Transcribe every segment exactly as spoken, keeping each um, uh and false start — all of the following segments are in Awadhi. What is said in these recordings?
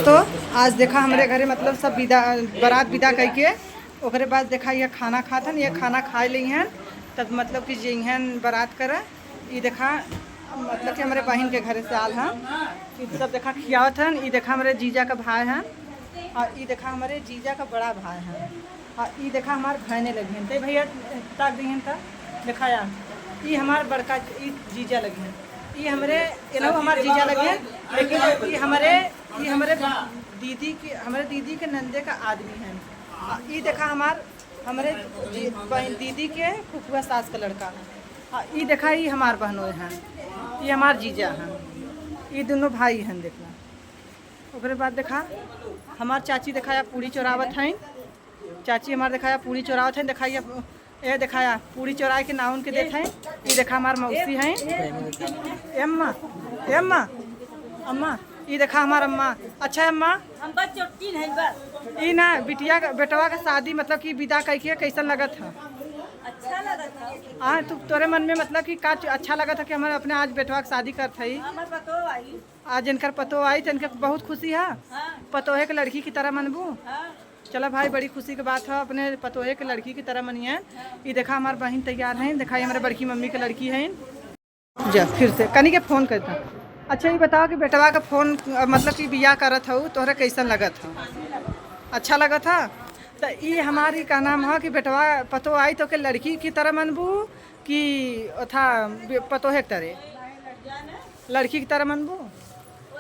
तो आज देखा हमरे घरे मतलब सब विदा, बारात विदा कइके ओकरे बाद देखा ये खाना खात हन, ये खाना खाए लेइहन, तब मतलब कि जइहन बारात करे। ई देखा मतलब कि हमरे बहिन के घरे से आल हन, ई सब देखा खियावत हन। ई देखा हमरे जीजा का भाई हन और ई देखा हमरे जीजा का बड़ा भाई हन। हाँ, ई देखा हमार भैने लगिहन। ते भैया ताक दिहन त देखाया। ई हमार बड़का, ई जीजा लगिहन। ई हमरे, एनहु हमार जीजा लगिहन, लेकिन ई हमरे, ई हमरे दीदी के, हमरे दीदी के नंदे का आदमी हन। आ, ई देखा हमार, हमरे जी-, बहिन दीदी के फुफुआ सास का लड़का। आ, ई देखा ई हमार बहनोई हन, ई हमार जीजा हन, ई दुनो भाई हन। देखा ओकरे बाद देखा हमार चाची देखा या पूड़ी चोरावत हइन। चाची हमार देखा या पूड़ी चोरावत है, देखा या, ए देखा या पूड़ी चोराए के नाउन के देत है। ई देखा हमार मौसी है, ए अम्मा, ए अम्मा, अम्मा, ई देखा हमार अम्मा। अच्छा अम्मा, हम बस चोटी नहीं बस। ई ना बिटिया के, बेटवा के शादी मतलब कि विदा कइके कैसन लगत है? अच्छा लगत है। हाँ, तू तोरे मन में मतलब कि का च-, अच्छा लगत है कि हमारे अपने आज बेटवा के शादी करत है? हमार पतोह आई। आज इनकर पतोह आई तो इनके बहुत खुशी है। हाँ। पतोहे के लड़की की तरह मनबू? हाँ। चला भाई, बड़ी खुशी के बात है, अपने पतोहे के लड़की की तरह मनिए। ई देखा हमार बहिन तैयार है, देखा ये हमरे बड़की मम्मी के लड़की है। जा फिर से कनी के फोन करता। अच्छा ये बताओ कि बेटवा का फोन, अ, मतलब कि बियाह करत हऊ, तोहरा कैसन लगत है? अच्छा लगत है। तो ई हमारी का नाम है कि बेटवा पतोह आई तो के लड़की की तरह मनबू कि ओथा बे-, पतोहे के तरह, लड़की की तरह मनबू?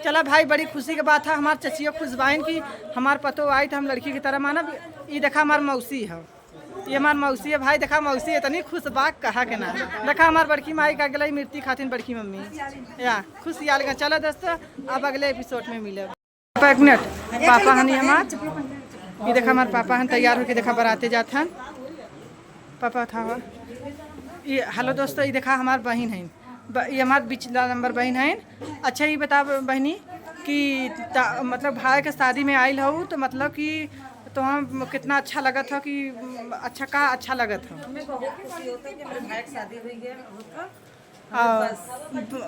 चला भाई, बड़ी खुशी के बात है, हमार चचियो खुश बाइन कि हमार पतोह आई तो हम लड़की की तरह मानब। ई देखा हमार मौसी है, ये हमार मौसी है भाई। देखा मौसी इतनी खुश बा, कहा के ना। देखा हमार बड़की माई का गलाई मूर्ति खातिन बड़की मम्मी या खुशियाल का। चलो दोस्तों, अब अगले एपिसोड में मिले। पापा एक मिनट, पापा हनी हमार, ये देखा हमार पापा हन तैयार होके देखा बराते जात हन। पापा था ये, हेलो दोस्तों, ये देखा हमार बहिन है, ब-, ये हमार बिचला नंबर बहिन है। अच्छा ये बता ब-, बहिनी कि ता-, मतलब भाई के शादी में आइल हऊ तो मतलब कि तो हम कितना अच्छा लगत है कि अच्छा का अच्छा लगत है? हमें बहुत खुशी होता है कि हमारे भाई की शादी हुई है। आ,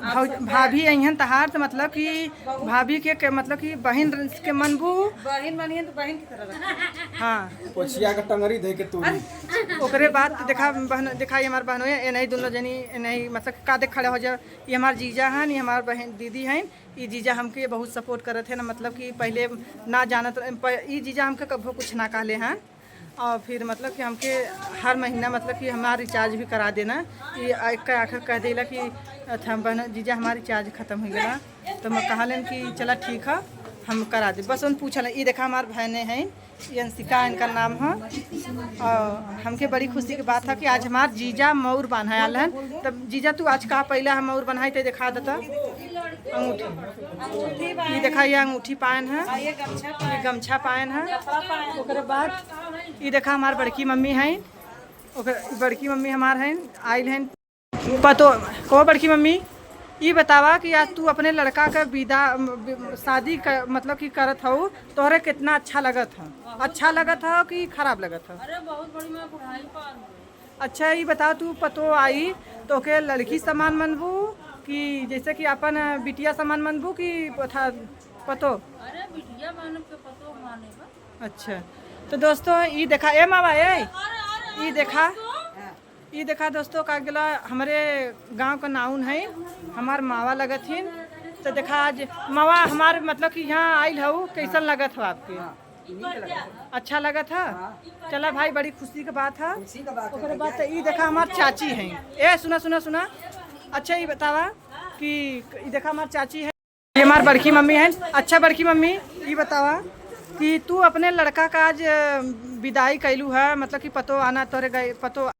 भौ-, भाभी अइहन तहार, तो मतलब कि भाभी के, के, मतलब कि बहिन के मनबू। बहिन मानिए तो बहिन की तरह रखा। हाँ। पोछिया के टंगरी धइ के तोरी। ओकरे बाद देखा बहन, देखा ये हमार बहनोई, ये नहीं दोनों जनी, ये नहीं मतलब का देख खड़ा हो जा। ये हमार जीजा हन, ये हमार बहन दीदी हन। ये जीजा हमके बहुत सपोर्ट करत है ना, मतलब कि पहले ना जानत रह-, प-, ये जीजा हमके कभो कुछ ना कहले हन। और फिर मतलब कि हमके हर महीना मतलब कि हमार रिचार्ज भी करा देना। ये एक आखिर कह देला कि अच्छा बहन जीजा हमार रिचार्ज खत्म हो गया, तो मैं कहलन कि चला ठीक है, हम करा दे। बस उन पूछल, ये देखा हमार बहने हैं, ये अंशिका इनका नाम है। और हमके बड़ी खुशी की बात है कि आज हमार जीजा मौर बांधा आयल हन। तब जीजा तू आज का पहला हम मौर बन्हाई ते देखा देता। अंगूठी। ये देखा, ये अंगूठी पायन है, ये गमछा पायन है। ओकरे बाद ये देखा, हमार बड़की मम्मी हैं, ओकर बड़की मम्मी हमार हैं, आइल हैं। पतो को बड़की मम्मी, ये बतावा कि आज तू अपने लड़का का विदा, म, बि-, शादी क-, मतलब कि करत हऊ, तोहरे कितना अच्छा लगत है? अच्छा लगत है कि खराब लगत है? अरे बहुत बड़ी मैं बुढ़ाई पार हो गई। अच्छा, ई बताओ, तू पतो आई, तो के लड़की समान मनबू कि जैसे कि अपन बिटिया समान मनबू कि था पतो? अरे, बिटिया मानब के पतो माने बा। अच्छा, तो दोस्तों, ई देखा, ए मावा, ए, ई देखा, ई देखा दोस्तों, का गेला, हमरे गांव का नाउन है, हमार मावा लगत हिन। तो देखा, आज मावा हमार, मतलब कि यहाँ आइल हऊ, कैसन लगत हो आपके? हाँ। नीक लगत है। अच्छा लगत है? हाँ। चला भाई, बड़ी खुशी के बात है। खुशी के बात है ओकरे भैया। बाद तो ई देखा हमार चाची हैं। ए, सुना, सुना, सुना। अच्छा, ई बतावा कि ई देखा हमार चाची है। ये हमार बड़की मम्मी है। अच्छा बड़की मम्मी, ई बतावा कि तू अपने लड़का का आज, अ, विदाई कैलू है, मतलब कि पतो आना तोरे गए, पतो